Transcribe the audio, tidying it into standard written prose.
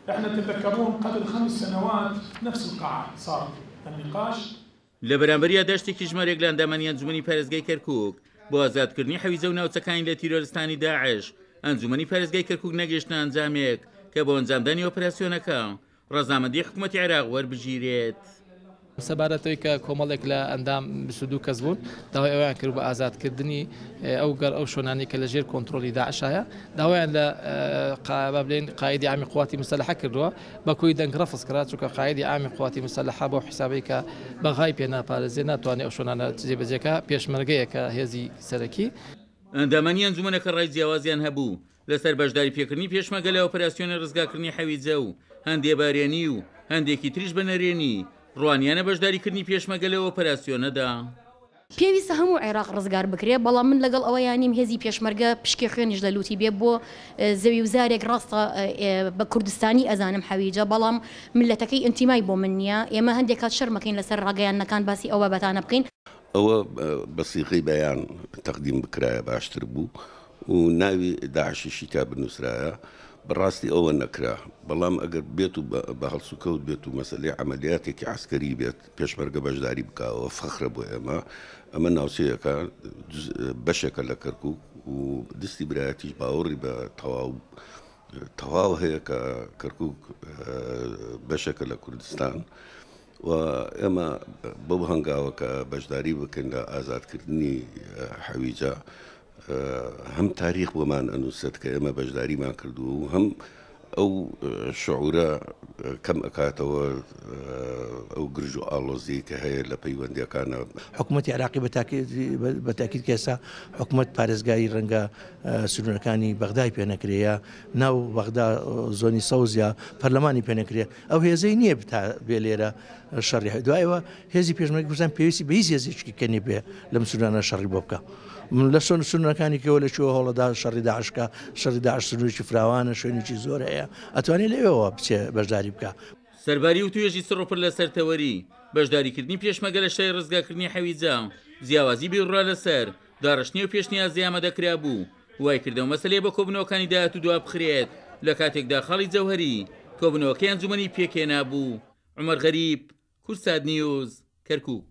احنا تتذكرون قبل خمس سنوات نفس القاعة صار النقاش. لە بەرامبەر یاداشتێکی ژمارێک لە ئەندامانی ئەنجومەنی پارێزگای کەرکوک بۆ ئازادکردنی حەویجە و ناوچەکانی لە تیرۆرستانی داعش، ئەنجومەنی پارێزگای کەرکوک نەگەیشتنە ئەنجامێک کە بۆ ئەنجامدانی ئۆپەراسیۆنەکە ڕەزامەندی حکومەتی عێراق وەربگیرێت. سەبارەت بەوەی کە کۆمەڵێک لە ئەندام 22 کەس بوون داوای ئەویان کرد بە ئازادکردنی ئەو گەڕ ئەو شوێنانەی کە لە ژێر کۆنترۆڵی داعشایە داوایان لە با بڵێین قائیدی عامی قواتی مسەلەحە کردووە بە کۆی دەنگ ڕەفز کرا چونکە قائیدی عامی قواتی مسەلەحە بەو حیسابەی کە بەغای پێ ناپارێزێ ناتوانێ ئەو شوێنانە جێبەجێ کا پێشمەرگەیە کە هێزی سەرەکی ئەندامانی ئەنجومەنەکە ڕای جیاوازیان هەبوو لەسەر بەشداری پێکردنی پێشمەرگە لە ئۆپەراسیۆنی ڕزگارکردنی حەویجە و هەندێ بە ئەرێنی و هەندێکی تریش بە نەرێنی ڕوانیانە بەشداریکردنی پێشمەرگە لەو ئۆپەراسیۆنەدا. پێویستە هەموو عێراق ڕزگار بکرێ، بەڵام من لەگەڵ ئەوەیا نیم هێزی پێشمەرگە پشکی خوێنیش لە لوتی بێ بۆ زەوی و زارێک ڕاستە بە کوردستانی ئەزانم حەویجە بەڵام میللەتەکەی ئینتیمای بۆ من نییە، ئێمە هەندێک کات شەرمەکەین لەسەر ڕاگەیاندنەکان باسی ئەو بابەتانە بکەین. ئەوە بە سیغەی بەیان تەقدیم بکرایە باشتر بوو و ناوی داعشیشی تیا بنووسرایە، بەڕاستی ئەوە نەکرا، بەڵام ئەگەر بێت و بە هەڵسوکەوت بێت و مەسەلەی عەمەلیاتێکی عەسکەری بێت پێشمەرگە بەشداری بکا ئەوە فەخرە بۆ ئێمە، ئەمە ناوچەیەکە بەشێکە لە کەرکوک و دستی برایەتیش باوەڕی بە تەواو تەواو هەیە کە کەرکوک بەشێکە لە کوردستان و ئێمە بەو هەنگاوە کە بەشداری بکەین لە ئازادکردنی حەویجە هەم تاریخ بۆمان ئەنووسێت کە ئێمە بەشداریمان کردووە و هەم ئەو شعورە کەم ئەکاتەوە ئەو گرژ و ئاڵۆزیەی کە هەیە لە پەیوەندیەکانە. حکومەتی عێراقی بە تاکید کە ئێستا حکومەت پارێزگاری ڕەنگە سنوورەکانی بەغدای پێ نەکرێ یا ناو بەغدا زۆنی سەوز یا پەرلەمانی پێ نەکرێ ئەو هێزەی نییە تا بێ لێرە شەڕی دوایەوە هێزی پێشمەرگەی کوردستان پێویستی بە هیچ هێزێکی کە نیە بێ لەم سنوورانە شەڕی بۆ بکا لە سۆن سنوورەکانی کەوە لە کوێوە هەوڵەدا شەڕی داعش بکا شەڕی داعش سنوورێکی فراوانە شوێنێکی زۆر هەیە ئەتوانێ لەوێوە بچێ بەشداری بکا. سەرباری وتوێژی چڕوپڕ لەسەر تەوەری بەشداریکردنی پێشمەرگە لە شەڕی ڕزگارکردنی حەویجە، جیاوازی بیروڕا لەسەر داڕشتنی ئەو پێشنیازەی ئامادەکرابوو، وایکرد ئەو مەسەلەیە بۆ کۆبوونەوەکانی داهاتوو دوابخرێت، لەکاتێکدا خاڵی جەوهەری کۆبوونەوەکەی ئەنجومەنی پێکهێنابوو. عومەر غەریب، کوردسات نیوز، کەرکوک.